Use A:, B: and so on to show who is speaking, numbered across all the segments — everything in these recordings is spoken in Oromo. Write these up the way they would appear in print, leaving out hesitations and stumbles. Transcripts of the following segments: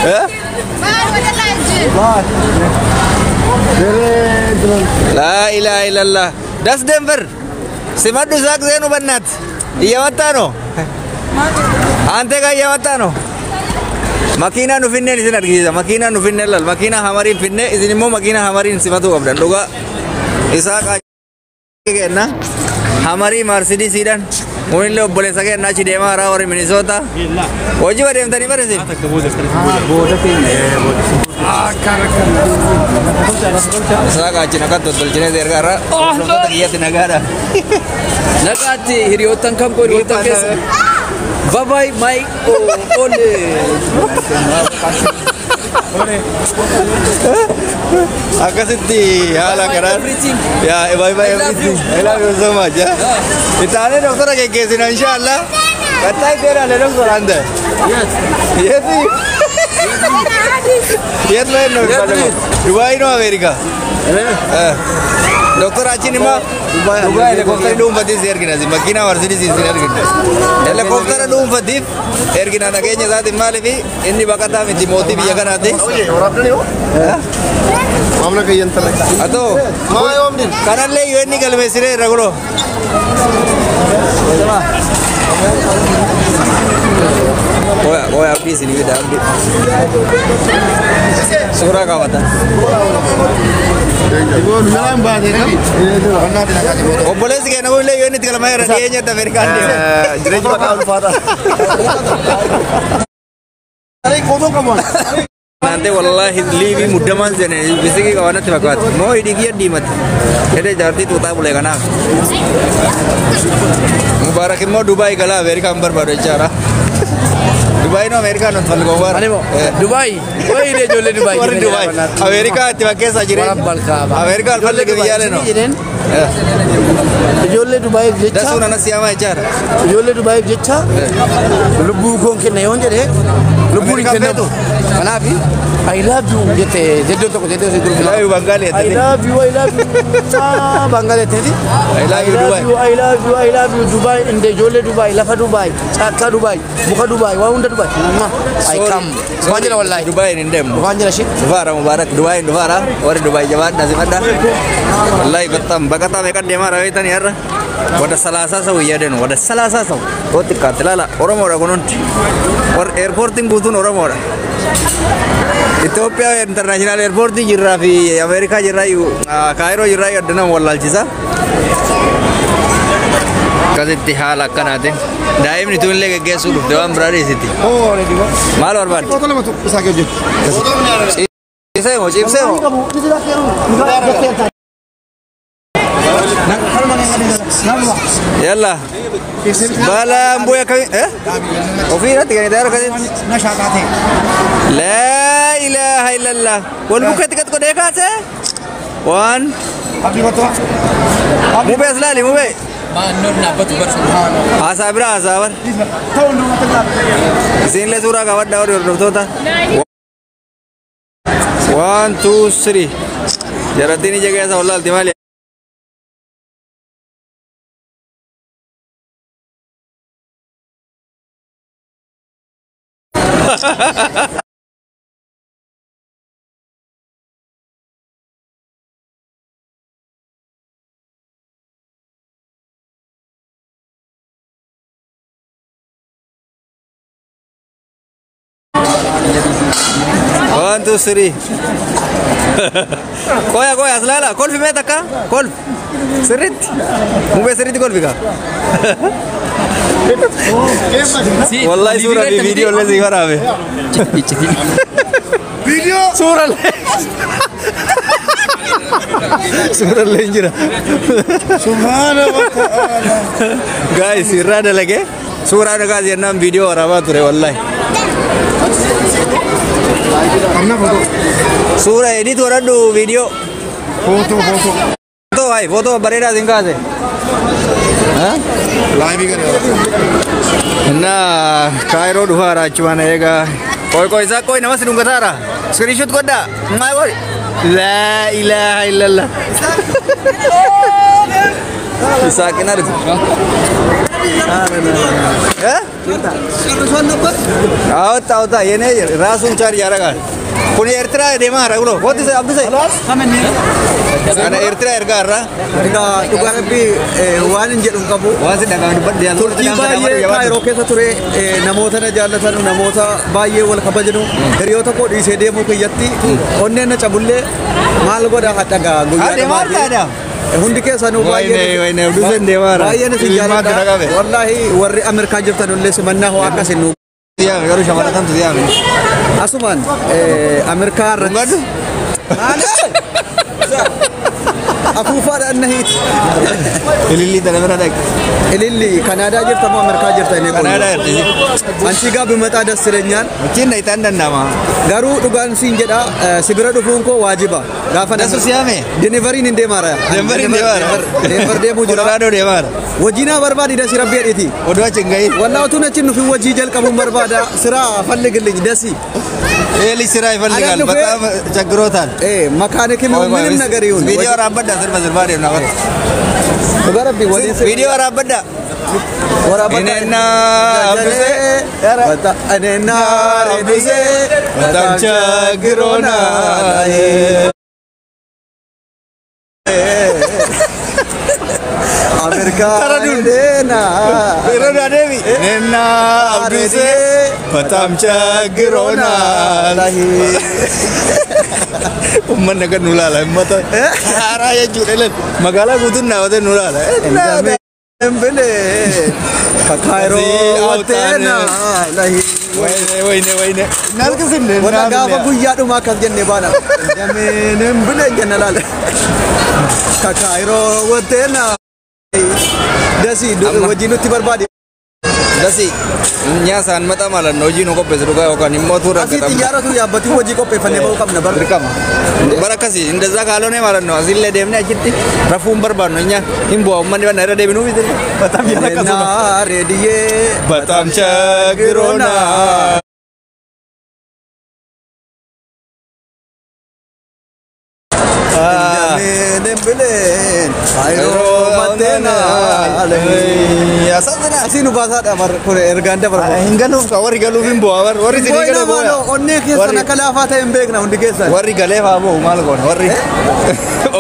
A: Eh? Laa ilaaha illallah. Das Denver. Simadhu Isaaq Zeenu bannaat. Iyyamattaa no? Aantee gaa iyyamattaa no? Makiinaa nu finneen isin argisiisa. Makiinaa nu finneen lal. Makiinaa hamariin finnee isin immoo makiinaa hamariin simatuu qabdan. Dhugaa. Isaaq kenna. Hamarii Maarsidiisiidhaan. Kunillee obboleessa kenna achi deemaa haaraa warri Minisoota. Hojii deemtanii bara isin. Isaaq achi nagaa tottolchinee erga irraa. Hordoftoota kiyyatti nagaadha.
B: Nagaatti hiriyoottan kan koo hiriyoottan keessa. Bye bye my ole.
A: Akkasitti haala kanaan.
B: Everything.
A: Yeah, bye bye
B: I love
A: everything.
B: you.
A: I love you so much. Yeah. Itaane doktora geggeessina inshallah. Kattaa itti jedhale doktora ante.
B: Yes.
A: የት የት መሄድ ነው የሚፈልገው? ዱባይ ነው አሜሪካ? ዶክተራችን ማ ዱባይ helikooftara dhuunfatiif si ergina si makiinaa Mercedes si ergina. Helikooftara dhuunfatiif ergina nageenya isaatiin maaliif inni baqataa miti mootii biyya kanaati.
C: Maamla kiyyan tala.
A: Atoo
C: Maa yoomdin?
A: kanallee yoo inni galmeessinee irra guloo. Qoya qoya abdii isinii fida abdii. Suuraa kaawwata.
C: Melaan baatee kan?
A: Obboleessi keenya kunillee yoo inni itti galmaa'ee irra dhiyeenyatti Ameerikaan deema.
C: Jireenya maqaa ulfaata.
A: Naante wallahi liivii muddamaan seene bisikii qabanatti fakkaata. Moo hidhii kiyya diimatti. Jedhee jaartii tuuxaa bulee kanaaf. Mubaarak immoo Dubaay galaa Ameerikaan barbaadu jechaadha. Dubaay noo Ameerikaan nuti falgoo bara.
B: Animo Dubai. Wayii ijoollee Dubai.
A: Warri Dubaay. Ameerikaa itti fakkeessaa jireenya.
B: Warra balkaaba.
A: Ameerikaa alfallee biyyaalee noo.
B: Jedheen ijoollee Dubaayiif jecha
A: Dasuun anas siyaamaa jechaadha.
B: Ijoollee Dubaayiif jecha lubbuu koon kenna yoon jedhe lubbuun hin
A: Ameerikaan
B: kennamu. Kanaaf I love you jette jeddoon tokko jettee osoo
A: I love you Bangaali
B: I
A: jettee.
B: love you, I love you. Ah, Bangaali jetteeti.
A: I love you Dubai.
B: I love you, I love you Dubai. Inde ijoollee Dubai, lafa Dubai, caakkaa Dubai, muka Dubai, waa hunda Dubai. I come. Waan jedha wallaahi.
A: Dubaay hin deemnu.
B: Waan jedha ishee.
A: Dhufaara Mubaarak Dubaay dhufaara warri Dubaay jabaadha simadha. Wallahi በጣም በቀጣም የቀደማ ራዊተን ያረ ወደ 30 ሰው እየሄደ ነው። ወደ 30 ሰው ወጥ ቃትላላ ኦሮሞዳ ኩኑንti ወር ኤርፖርtiin guutuun ኦሮሞዳ. Itoophiyaa international airportii jirraa fi Ameerikaa jirraa Kaayiroo jirraa adda nama wallaalchisa. Akkasitti haala akkanaatiin daa'imni tun illee geggeessuu dhufte waan biraa dhiisitti. Maal barbaadde?
C: Foto lamatu isaa kee hojjetu.
A: Cibsee moo cibsee moo? Yalla. Balaan bu'ee akkamii? Eh? Ofii irratti kan itti akkasitti. Laa ilaaha illallah. Wal bukkeetti gad godhee kaase. Waan. Mubee as laali mubee. Haasaa biraa haasaa bar. Isinillee suuraa qabadhaa warri hordoftoota. 1 2 3. Jarattiin ija keessa wallaalti maali? One, two, three. Qoya qoya as laala kolfi mee takka kolfi sirriitti mubee sirriitti kolfi kaa. Wallahi suura fi viidiyoo illee sii waraabe.
C: Viidiyoo.
A: Suura illee. Suura illee hin jira.
C: Subhaana wa ta'ala.
A: Guys irraa dalagee suuraa dhagaa jennaan viidiyoo waraabaa ture wallahi.
C: Qabna foto.
A: Suura edit godhadhu viidiyoo.
C: Foto foto.
A: Footoo hayi footoo bareedaa siin kaase.
C: Laayivii kana.
A: እና ካይሮ dhufaara achumaan eegaa qoy qoy isaa qoy nama si dhungataara screenshot godhaa maal godhi laa ilaaha illallah isaaqin argu. Eh? አወጣ አወጣ የኔ ራሱን ቻርጅ ያደርጋል። Kun Eertiraa deemaa jira kunoo. Wanti isa Abdusee. Kana Eertiraa ergaa irraa.
D: Egaa dhugaa rabbii waan hin jedhu hin qabu.
A: Waan si dhagahan dubbadhu yaa
D: Turtii baay'ee Kaayiroo keessa ture, namoota na jaallatan, namoota baay'ee wal kabajnu, hiriyoota koo dhiisee deemuu kiyyatti onneen na cabullee maal godha hadhagaa guyyaa
A: Deemaa
D: dhumaati.
A: argaadha.
D: Hundi keessanuu
A: Wayne
D: baay'ee
A: wayne Abduseen deemaa jira.
D: baay'een isin
A: Ilmaatu
D: jaalladha.
A: dhagabe.
D: Wallaahi warri Ameerikaa jirtan illee simannaa ho'aa akkasin nu
A: Yaame garuu shamara kamtu yaame.
D: Asumaan Ameerikaa irratti.
A: Dhungadhu.
D: Afuufaadhaan na hiiti.
A: Ilillii tana bira dhaqe.
D: Ililli Kanaadaa jirta moo Ameerikaa jirta inni kun?
A: Kanaadaa jirti.
D: Anchi gaa bimaxaa das jirenyaan.
A: Achiin na itaan danda'ama.
D: Garuu dhugaan siin jedha, si bira dhufuun koo waajiba. Gaafa
A: Dasu siyaame.
D: Denveriin hin deemaara.
A: Denveriin deemaara.
D: Denver deemuu jira.
A: Colorado deemaara.
D: Wajjinaa barbaadi dasi rabbi jedhiti.
A: Oduu achi hin gahin.
D: Wallaa utuun achiin dhufin wajjii jalqabuun barbaada. Siraa falligilliñ dasi.
A: Eeli siraa ይፈልጋል።
D: Anan dhufee-
A: በጣም ቸግሮታል።
D: Makaanikii ምንም ነገር ይሁን
A: ቪዲዮ waraabadha sirba sirbaa deemna.
D: Dhugaa rabbi waliin
A: Viidiyoo waraabadha.
D: Waraabadha.
A: እኔና አብዱሴ
D: እኔና
A: አብዱሴ በጣም ቸግሮናል።
D: አሜሪካ
A: ተረዱን።
D: ዴና
A: Irra deebi. እኔና አብዱሴ በጣም ቸግሮናል። Uummanni akka nu laala uummata haaraa jechuudha ilan magaalaa guutuun dhaabbatee nu laala.
D: ብሌ ከካይሮ ወቴና ለሂ
A: Wayne wayne wayne. Naalkisinne.
D: Wala gaafa guyyaa dhumaa akkas jennee baana. Dameen bile jenna laala. Kakaayiroo watteena. Dasi wajjin nutti barbaade.
A: Dasi nyaasaan maxaa maalan hojii nu qopheessu dhugaa yookaan immoo tuura
D: Asii xiyyaaratu yaabbatii hojii qopheeffannee bahuu qabna bara.
A: Dirqama. Bara akkasii እንደዛ ካልሆነ ማለት ነው እዚህ deemnee achitti rafuu hin barbaannu እኛ hin bu'a uummanni banna irra deebinuu miti በጣም እያለቀሱ ነው።
D: Reediyyee.
A: በጣም ቸግሮናል።
D: Dameen bileen. Kaayiroo watteena.
A: ያሳዝናል።
D: Asii nu baasaadha bar kun ergaan dabara.
A: Hin galuuf ka warri galuuf hin bu'a warri isin
D: Booyina
A: galee
D: maaloo onnee keessan akka laafaa ta'e hin beekna hundi keessan.
A: warri galee faa bu'u maal goona warri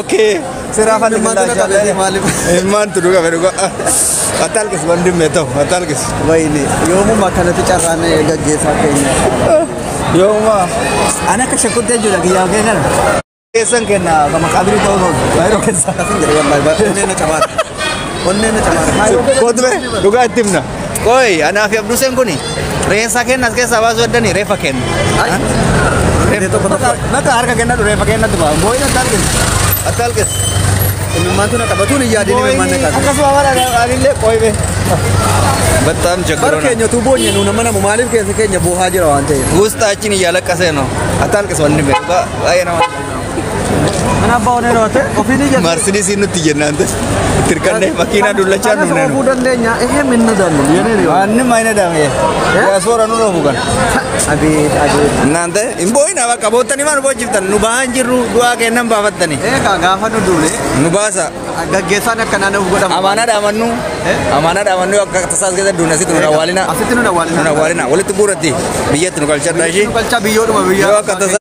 A: okay siraa falli
D: Ilmaantu na qabeeti maaliif?
A: Ilmaantu nu qabe dhugaa atalqis ወንድሜ ተው አታልቅስ።
D: Wayne yoomuma akkanatti carraan gaggeessaa keenya.
A: Yoomuma ani akka shakkutti jechuudha kiyyaa kee kana keessan kenna kama qabrii ta'uu ta'u baay'ee keessa
D: Akkasin jedhe wallahi onnee na cabaara. Onnee na cabaara.
A: Kootu bee dhugaa itti himna. Qoy anaa fi Abduseen kuni reessa kenna as keessaa baasuu eddanii reeffa kenna.
D: Tokko tokko.
A: Bakka harka kennadhu reeffa kennatu ba'a. Booyina atalqis. Atalqis.
D: Imimmaantu na qabatuun hin yaadin imimmaan na qabe.
A: Akkasuma mala anillee qoy bee. በጣም
D: Bar
A: ቸግሮናል።
D: keenya utuu boonye nu nama namu maaliif keessa keenya boohaa jira waan ta'eef.
A: ውስጣችን እያለቀሰ ነው። አታልቅስ ወንድሜ። ባይ ነው
D: Mana abbaa onnee dhoote ofiin ija.
A: ማርሲዲስ nutti jenna አንተ tirkanne makiinaa dullachaa
D: Kanas
A: dhufne nu
D: oofuu dandeenya ehee minna dannu yenee yoo.
A: ማንም አይነዳም። ይሄ ያስወራ nu dhoofu kana
D: Abeet abeet.
A: እናንተ እምቦይና በቃ boottanii maal boojjiftan nu bahan jirru du'aa kennan baafattani
D: Eegaa gaafa nu duune
A: nu baasa
D: gaggeessaan akkanaa nuuf godhama.
A: amaanaa dhaamannu amaanaa dhaamannu akka tasaas keessa duune asitti nu awwaalina
D: Asitti nu awwaalina.
A: nu awwaalina walitti guuratti biyyatti nu galchadha ishee
D: Nu galchaa biyyoodhuma biyya.
A: yoo akka tasaa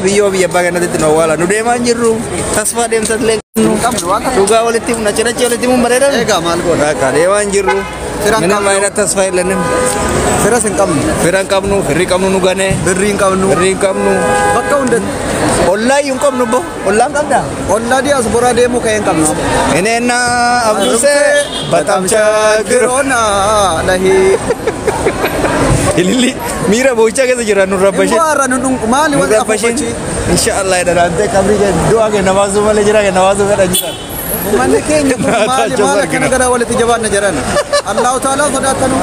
A: biyyoo biyya abbaa kennatitti nu awwaala nu deemaa hin jirru tasfaa deemsatillee
D: Qabnu waan kana.
A: dhugaa walitti himna cinachi walitti himuun bareedaa
D: Eegaa maal goona.
A: Bakka deemaa hin jirru
D: Fira hin
A: ምንም
D: qabnu.
A: አይነት ተስፋ የለንም።
D: Firas hin qabnu.
A: Fira hin qabnu, firri qabnu nu gane,
D: Birrii hin qabnu.
A: birrii hin qabnu,
D: Bakka hundatti.
A: ollaa iyyuu hin qabnu obbo, ollaan qabdaa?
D: Ollaa diyaasporaa deemuu ka'ee hin qabnu.
A: እኔና አብዱሴ በጣም ቸግሮና
D: Lahii.
A: ililli miira boo'ichaa keessa jira nu rabbashee
D: Immoo har'a nu dhunqu maali
A: nu
D: wanti
A: rabbasheen
D: afuufachi?
A: inshaallah jedha daantee qabrii kee du'a kee namaasuu malee jira kee namaasuu fedha jiran.
D: Manni keenya kun maali
A: Taachoo
D: maal akkana
A: argina.
D: gara walitti jabaanna jedhan. Allahu ta'ala sodaatanu.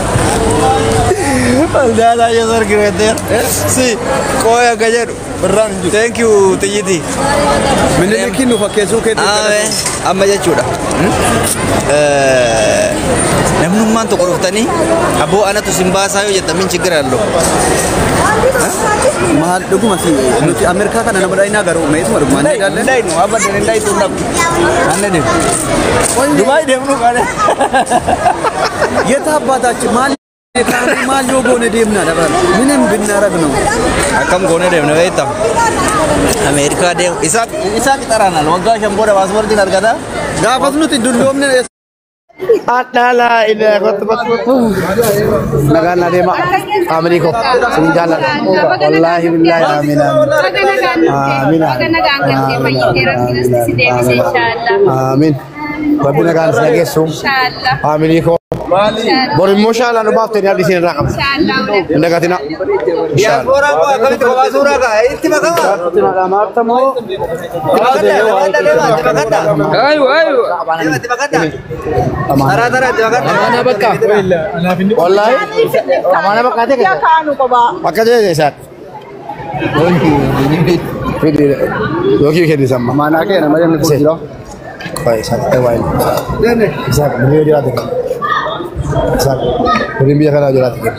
A: Daataa yoo argina si qooya akka jedhu
C: Birraan hin jiru.
A: Thank you Tiyyiti.
D: Minilikiin nu fakkeessuu keetti.
A: Ame amma jechuudha. Namnummaan tokko dhuftanii aboo anatu sin baasaa yoo jettan min chigira allo.
D: Maal dhuguma si nuti Ameerikaa kana nama dhaynaa garuu meesuma dhuguma ni ilaalle.
A: Ndaynu abadan ndaytu ndab. Anne deemu. Dubaay deemnu qaale.
D: የት አባታችን ማን Maal yoo goone deemna dabar ምንም ብናረግ ነው።
A: Akkam goonee deemna beektaa? Ameerikaa deemu isaa isaa qixaraanal waggaa 5 booda paaspoortiin argata.
D: Gaafas nuti dulloomne.
B: Adhala ila kottu kottu. Nagaan na deema. Family ko. Sin jaalladha. Wallaahi billahi amiin amiin. Amiin. Amiin. Rabbi nagaan si dhageessu. Family ko. Bor immoo shaalaan nu baaftanii abdii isin irraa qabna. Hin dagatina.
A: Diyaaspooraan koo akkamitti kophaa suuraa ka'a? Itti makama. Itti makadha, makadha deema, itti makadha.
E: Aywa aywa.
A: Deema, itti makadha. Taraa taraa itti makadha.
E: Amaana bakka.
B: Wallaahi. Amaana bakka ta'e. Akka jedhe isaati. Fidi yookiin kenni samma. Amaanaa kee nama jennu kun jira. Qoy isaati ta'e waa'ee. Isaak birrii jiraate kan. Isaak birriin biyya kanaa jiraate kan.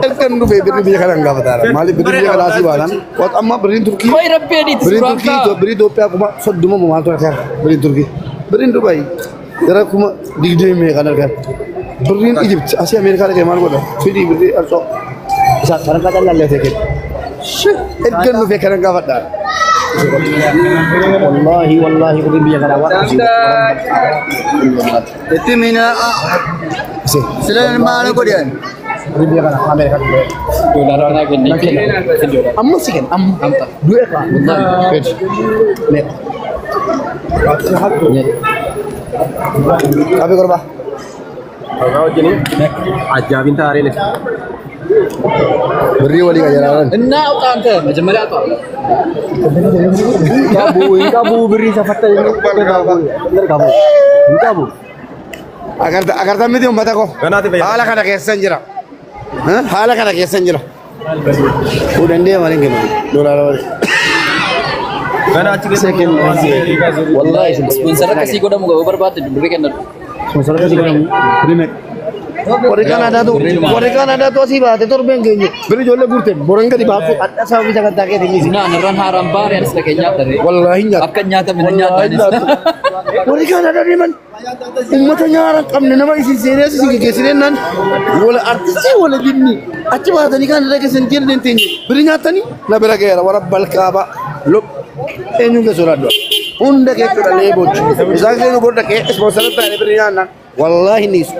B: Erga nu dhufee birrii biyya kanaa hin gaafataara. Maaliif birrii biyya kanaa asii baanaan? Wat amma birriin Turkii.
E: Qoy rabbi adiitti
B: Birriin
E: suuraan
B: Turkii
E: ka'a.
B: Birrii Itoophiyaa 30,000 maaltu argaa birriin Turkii. Birriin Dubaay gara 20,000 meeqan argan. Birriin Ijipt asii Ameerikaa dhaqee maal godha? Fidii birrii arcoo. Isaak sadarkaa callaallee ta'e kenna. Erga nu dhufee kanan gaafadhaa. Wallaahi wallaahi birriin biyya kanaa waan asii.
D: Itti mina sila maal godhan?
B: Birriin biyya kanaa Ameerikaa dhaqee.
E: Doolaara naa kenni.
B: Amma si kenna amma. Du'e kaa. Fidi. Meeqa? Qabii gorbaa.
F: አጃቢን ታሬ ነች።
B: Birrii walii qajeelaalan.
E: እና አውጣ አንተ መጀመሪያ አውጣ።
F: Qabu birrii safarta qabu hin qabu.
B: Agartan miti uummata koo. Haala kana keessan jira. Haala kana keessan jira. Fuudhan deeman hin kennu. Doolaara walii. Wallaahi.
E: Ispoonsara akkasii godhamu gabaa barbaadde birrii kennadhu.
B: Sponsor akkasii godhamu. Birrii meeqa? Warri Kanaadaatu warri Kanaadaatu asii baate torbeen keenya. Birri ijoollee guurte boran gadi baaftu adda sababii sagantaa keetiin miti.
E: Naan irraan haaraan baare anis dhaqee nyaata.
B: Wallaahi hin nyaatu.
E: Akka nyaatame na nyaata anis.
B: Warri Kanaadaa deeman uummata nyaara hin qabne nama isin seenee isin geggeessinee naan wala artistii wala jinni achi baatanii Kanaadaa keessa hin jirre hin teenye birri nyaatanii na bira ga'eera warra balkaaba lob eenyuun keessa olaaddu hunda keessa dhalee boochu isaan keessa booda dhaqee ispoonsara ta'anii birri nyaannaan wallaahi ni isu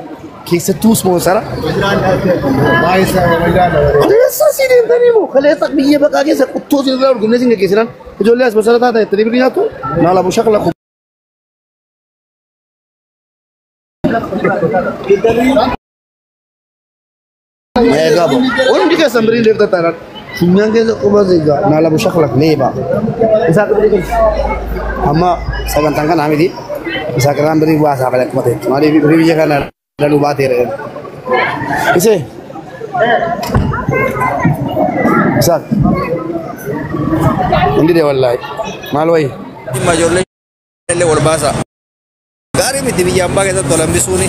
B: keessattuu ispoonsara kaleessa si deemtanii moo kaleessa biyya baqaa keessa quttoo isin irraa urgumnee isin geggeessinaan ijoollee ispoonsara taatan jettanii birri nyaattu naa labu shakla. Meeqa hundi keessan birriin deemtan taanaan funyaan keessa quba zigaa naa labu shakla leeba isaa birrii kenna amma sagantaan kanaa miti isaa kiraan birrii baasaa fala akkuma ta'e maaliif birrii biyya kana dhaluu baateera isee isaa hindi dee wallaahi maal wayi
A: Dhimma ijoollee illee wal baasa. Gaarii miti biyya ambaa keessatti wal hambisuuni.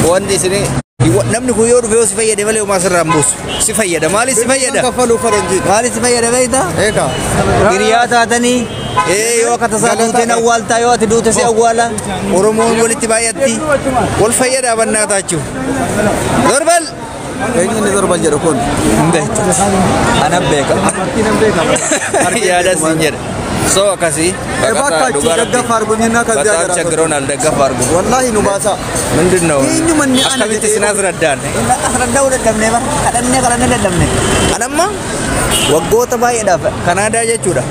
A: Wanti isin namni kun yoo dhufe yoo si fayyade malee homaa sirraa hin buusu. Si fayyada. Maaliif si fayyada?
D: Kaffaluu faranjii.
A: Maaliif si fayyada beektaa?
D: Eegaa.
A: Hiriyaa taatanii yoo akka tasaa duuteen awwaaltaa yoo ati duute si awwaala Oromoon walitti baay'atti wal fayyadaa bannaa taachuu. Zorbal!
D: Eenyu inni torban jedhu kun?
A: Hin beektu. Ana beeka. Yaada siin jedha. So akkasii.
D: Ebaakkaachuu daggafa argunyinaa kan
A: በጣም ቸግሮናል። ደገፍ አድርጉ።
D: Wallaahi nu baasaa.
A: ምንድን ነው
D: Eenyuma inni ana
A: akkamitti
D: jedhee
A: isin asraddaan asradda'uu dadhabne bara kadhannee kadhannee dadhabne. Anamma waggoota baay'eedhaaf Kanaadaa jechuudha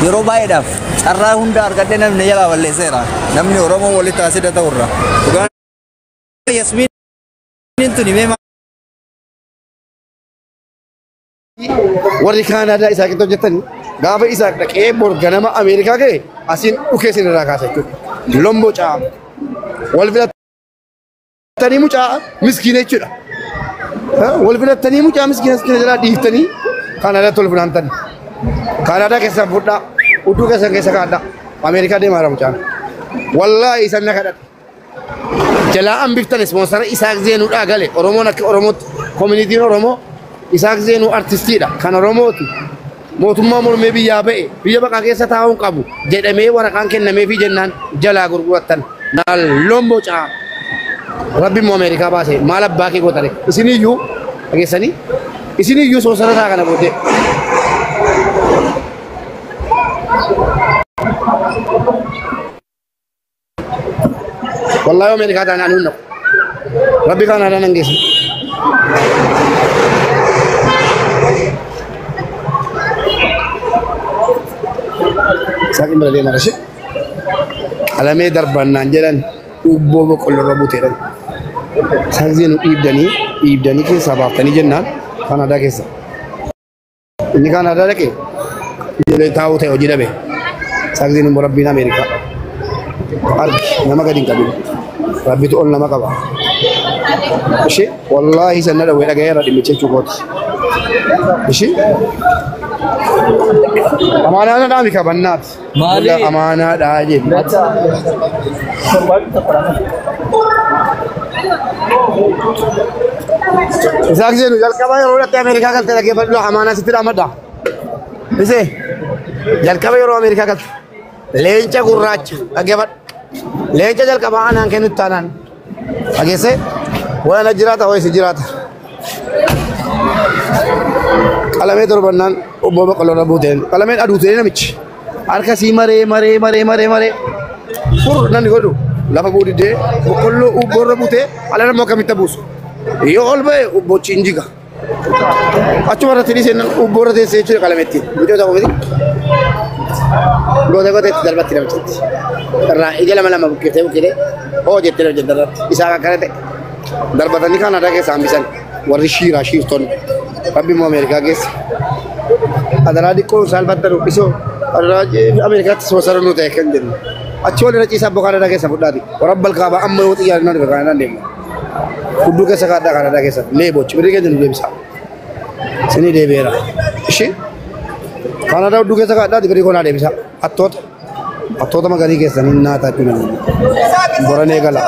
A: yeroo baay'eedhaaf carraa hunda argadhee namni jalaa balleesseera. Namni Oromoo walitti asida ta'urra. Dhugaan Yasmiin tuni mee
B: Warri Kaanaadaa isaa qixxa hojjetanii gaafa isaa dhaqee bor ganama Ameerikaa ga'e asiin dhukee isin irraa kaasa jechuudha. Lomboo caa wal filattanii mucaa miskiina jechuudha. Wal filattanii mucaa miskiina miskiina jalaa dhiiftanii Kaanaadaatti wal funaantan. Kaanaadaa keessan fudhaa udduu keessan keessa kaadhaa Ameerikaa deemaa jira mucaan. Wallaahi isan na kadhate. Jalaa hambiftan ispoonsara Isaak Zeenuudhaa gale Oromoon akka Oromootti koominitiin Oromoo Isaak Zeenuu artistiidha kan Oromooti. Mootummaa mormee biyyaa ba'e biyya baqaa keessa taa'uun qabu jedhamee waraqaan kennameefii jennaan jalaa gurgurattan. Naan lomboo caa. Rabbi immoo Ameerikaa baase maal abbaa kee gootare isiniyyuu dhageessanii isiniyyuu soosara isaa kana booddee. Wallaahi Ameerikaa taanaan hin naqu. Rabbi Kaanaadaa nan geessa. Saaqin bira deemaa rashe. Qalamee darbannaan jedhan ubboo boqqolloo irra buteedhan. Saaqzee nu dhiibdanii dhiibdanii keessaa baaftanii jennaan Kaanaadaa keessa. Inni Kaanaadaa dhaqe ijoollee taa'uu ta'e hojii dhabe. Saaqzeen immoo rabbiin Ameerikaa. Argi nama gadi hin qabin. Rabbitu ol nama qaba. Ishee wallaahi sanna dhawwee dhagayeera dhimmicha jechuu kooti. Ishee amaanaa dhaami kabannaati.
E: Maali?
B: Amaanaa dhaa jedhu. Isaak seenu jalqaba yeroo dhattee Ameerikaa galtee dhaggeeffadhu amaanaa sitti dhaamadha. Isee jalqaba yeroo Ameerikaa galte leenca gurraacha dhaggeeffadhu. Leenca jalqabaa anaan kennutti taanaan dhageessee waan jiraata ho'isi jiraata. Qalamee torbannaan obbo Boqqolloo irra buuteen qalameen aduutee namichi harka sii maree maree maree maree maree fur namni godhu lafa buudidee boqqolloo ubboo irra buutee ala nama akkamitti buusu yoo ol ba'e ubbochi hin jiga achuma irratti dhiisee ubboo irra teessee jechuudha qalameetti mucoo tokko miti goota goota itti darbatti namichatti irraa ija lama lama buqqiftee buqqiftee hoo jettee namicha darratti isaa akkana ta'e darbatanii Kaanaadaa keessa hambisan warri shiiraa shiirtonni rabbi immoo Ameerikaa keessa adaraa xiqqoo saalfattanu isoo adaraa Ameerikaatti soosara nu ta'e kan jennu achi wal irra ciisaa abboo Kaanaadaa keessa fudhaati warabbal kaabaa amma yoo xiyyaarri nan dhufe Kaanaadaan deemna hudduu keessa kaadhaa Kaanaadaa keessa leebochi birrii keenya nu deebisa sinii deebi'eera ishee Kaanaadaa hudduu keessa kaadhaati birrii koonaa deebisa hattoota hattoota magarii keessanii naataa jechuun boranee gala.